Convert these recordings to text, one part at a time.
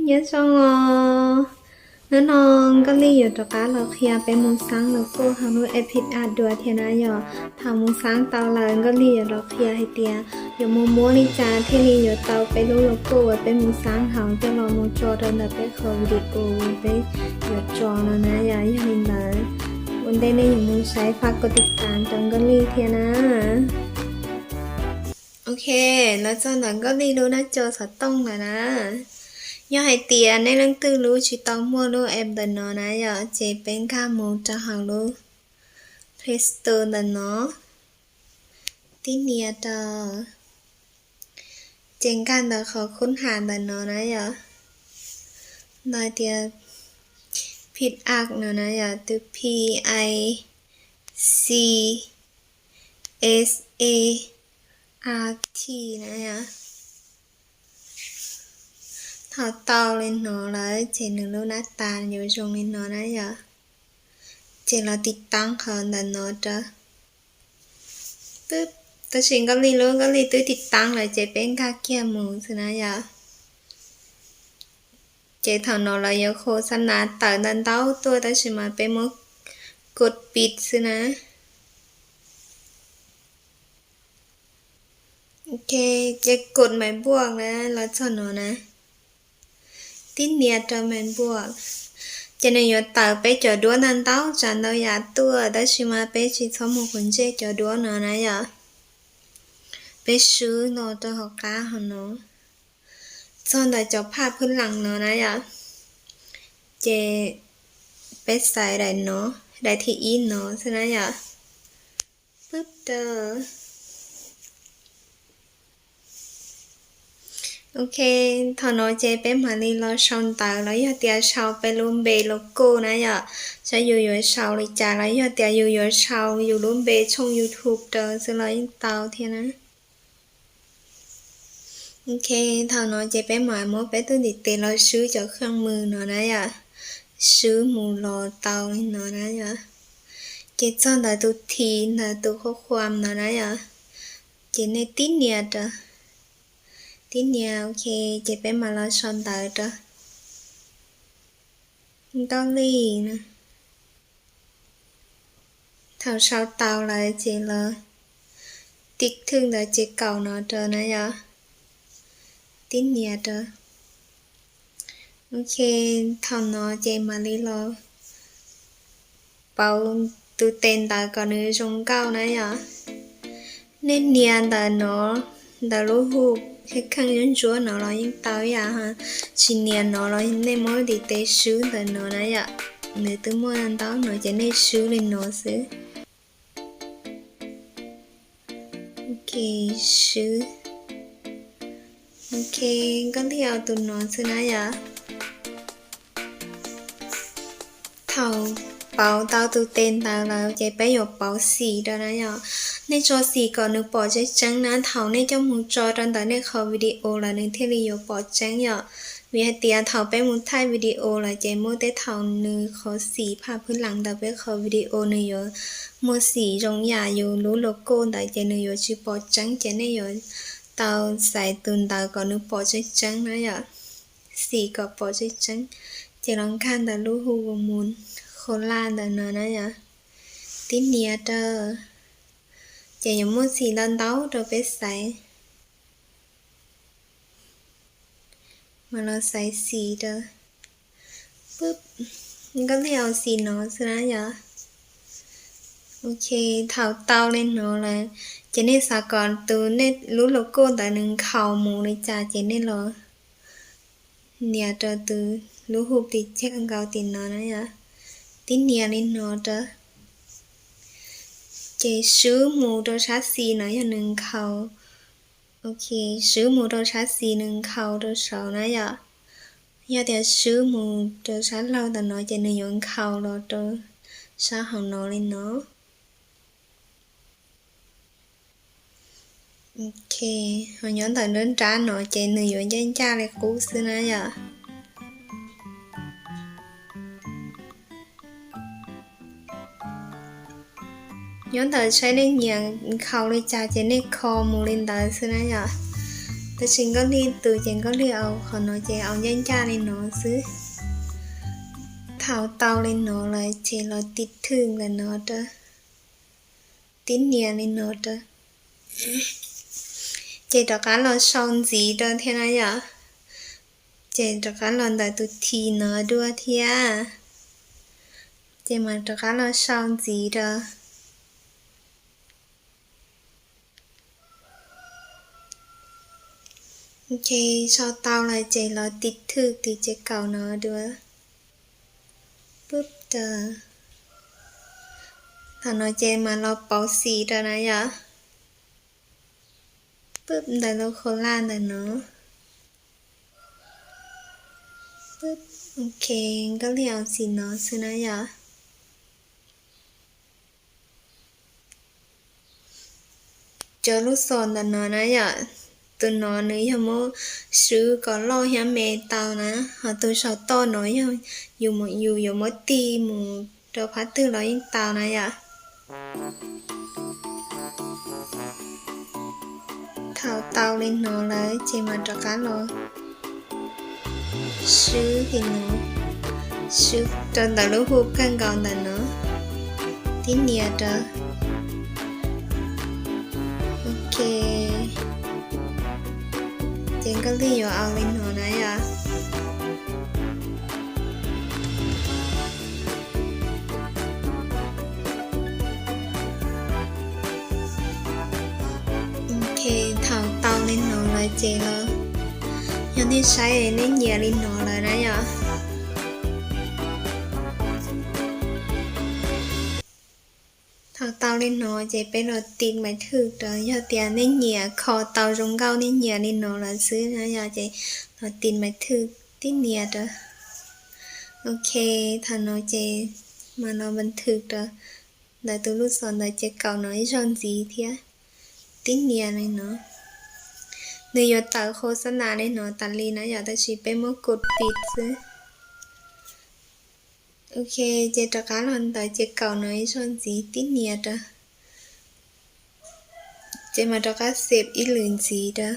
Nyob zoo os, hnub no Nkauj Lij yuav rov qab los qhia peb mus xaab logo hauv lub Epic Art dua thiab na yom. Thaum mus xaab tau lawm Nkauj Lij yuav los qhia hais tias yuav mus muab li cas thiaj li yuav tau peb lub logo uas peb mus xaab hauv coj los mus tso rau ntawm peb qhov video uas peb yuav tso no na yom. Yog li ntawd, ua ntej nej yuav mus saib pab kov tiv tas rau Nkauj Lij thiab na. Ok, los txog ntawm Nkauj Lij lub nab co xov tooj lawm na. Yog hais tias nej leej twg lub tsis tau muaj lub app ntawm no na yom, ces peb nkag mus rau hauv lub Play Store ntawm no, tib nias rau, ces nkag ntawm qhov khub ham ntawm no na yom, ntawm tias Pic Art no na yom, tus P I C S A R T na yom. Thaum tau li no lawm ces nws lub nab tas yuav zoo li no na yom. Ces los tiv taab qhov ntawm no rau. Tab sis Nkauj Lij lub, Nkauj Lij twb tiv taab lawm ces peb nkag kiag mus xwb na yom. Ces thaum no lawv yuav khos xa nas tawm ntau ntau tuaj tab sis mas peb muab kod pis xwb na. Ok, ces kod mais npuaj na, los txog no na, tib nias rau mais npuaj, ces nws yuav tawm peb cov duab ntau ntau tsav ntau yam tuaj tab sis mas peb tsis txhob mus qhov ntsej cov duab no na yom. Peb swb no rau hauv qab hauv no, txog ntawm cov phaj phwb lees no na yom. Ces peb xaiv daim no, daim thib ib no xwb na yom. Pwb rau. Ok, thaum no ces peb mam li los sau ntawv los yog tias sau peb lub npe logo na yom, saib yus yuav sau li cas los yog tias yus yuav sau yus lub npe tshooj YouTube rau xwb los yeej tau thiab na. Ok, thaum no ces peb mam muab peb tug ntiv tes los swb cov kheej mws no na yom, swb mus los tau li no na yom. Ces txog ntawm tus thim ntawm tus qhuab qhuam no na yom, ces nej tib nias rau, tib nias, ok, ces peb mam los sau ntawv rau. Nkauj Lij na. Thaum sau tau lawm ces los tiv thwj ntawv ces kaum no rau na yom, tib nias rau. Ok, thaum no ces mam li los pauv tus tes ntawv kom nws zoo nkauj na yom. Nej nias ntawm no, ntawm lub hu, kheej ntsuab ntsuab no los yeej tau ib yam, tsis nias no los nej muab ntiv tes swb ntawm no na yom. Nws twb muaj ntau no ces nej swb li no xwb. Ok, swb. Ok, Nkauj Lij ua tus no xwb na yom. Thaum pauv tau tus tes ntawv lawm ces peb yuav pauv xim rau na yom. Nej tso xim kom nws pom tseeb tseeb na, thaum nej coj mus tso rau ntawm nej qhov video lawm nws thiaj li yuav pom tseeb yom. Vim hais tias thaum peb mus thaij video lawm ces muaj tej thaum nws qhov xim phaj phwb lees ntawm peb qhov video nws yuav muaj xim zoo yam yus lub logo ntawd ces nws yuav tsis pom tseeb, ces nej yuav tau xaiv tus ntawv kom nws pom tseeb tseeb na yom. Xim kom pom tseeb tseeb, ces los nkag ntawm lub hu mus qhov laj ntawm no na yom. Tib nias rau, ces yuav muaj xim ntau ntau rau peb xaiv. Mas los xaiv xim rau. Pwb, Nkauj Lij ua xim no xwb na yom. Ok, thaum tau li no lawm, ces nej xav kom tus nej lub logo ntawd nws nkhaus mus li cas ces nej los nias rau tus lub hu pis cag nkaus tim no na yom. Tib nias li no rau. Ces swb mus rau sab xis no yog nws nkhaus. Ok, swb mus rau sab xis nws nkhaus rau saud na yom. Yog tias swb mus rau sab laug ntawm no ces nws yuav nkhaus los rau sab hauv no li no. Ok, ho nyob ntawm nruab nrab no ces nws yuav ncaj ncaj li qub xwb na yom. Nyob ntawm saib nej nyiam nkhaus li cas ces nej kho mus li ntawd xwb na yom. Tab sis Nkauj Hli tus ces Nkauj Hli au qhov no ces au ncaj ncaj li no xwb. Thaum tau li no lawm ces los tiv thwj ntawm no rau, tib nias li no rau, ces rov qab los sau ntxiv rau thiab na yom. Ces rov qab los ntawm tus thi no dua thiab, ces mas rov qab los sau ntxiv rau. Ok, sau tau lawm ces los tiv thwj tus ces kaum no dua. Pub rau, thaum no ces mas los pauv xim rau na yom. Pub ntawm lub khaus laj ntawm no. Ok, Nkauj Hli au xim no xwb na yom. Cov lub xom ntawm no na yom, tus no nws yog muab swb kom loj thiab me tau na, ho tus saum toj no yog yus yuav muab tig mus rau phab twg los yeej tau na yom. Thaum tau li no lawm ces mas rov qab los swb li no, swb rau ntawm lub hu kawg nkaus ntawm no, tib nias rau. Ok, ces Nkauj Hli yuav au li no na yom. Ok, thaum tau li no lawm ces los yog nej saib nej nyiam li no lawm na yom. Thaum tau li no ces peb los tiv maiv thwj rau, yog tias nej nyiam kho tau zoo nkauj nej nyiam li no lawm xwb na yom, ces los tiv maiv thwj tib nias rau. Ok, thaum no ces mas los maiv thwj rau ntawm tus lub xom ntawm ces kaum no ib zaug ntxiv thiab, tib nias li no. Nws yuav tawm khos xab nas li no tas li na yom, tab sis peb muab kos pis xwb. Ok, ces rov qab los ntawm ces kaum no ib zaug ntxiv tib nias rau, ces mas rov qab xev ib lwm ntxiv rau.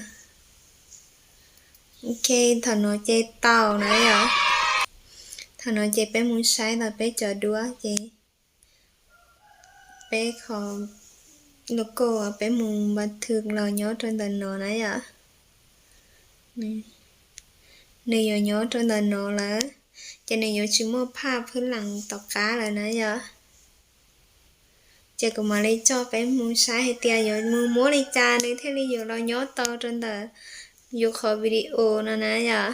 Ok, thaum no ces tau na yom. Thaum no ces peb mus saib los peb cov duab ces peb qhov logo peb mus npa thwm los nyob rau ntawm no na yom. Nws yuav nyob rau ntawm no lawm, ces nws yuav tsis muaj phaj phwb lees tom qab lawm na yom. Ces kuv mam li coj peb mus saib hais tias yuav mus muab li cas nws thiaj li yuav los nyob tau rau ntawm yus qhov video no na yom.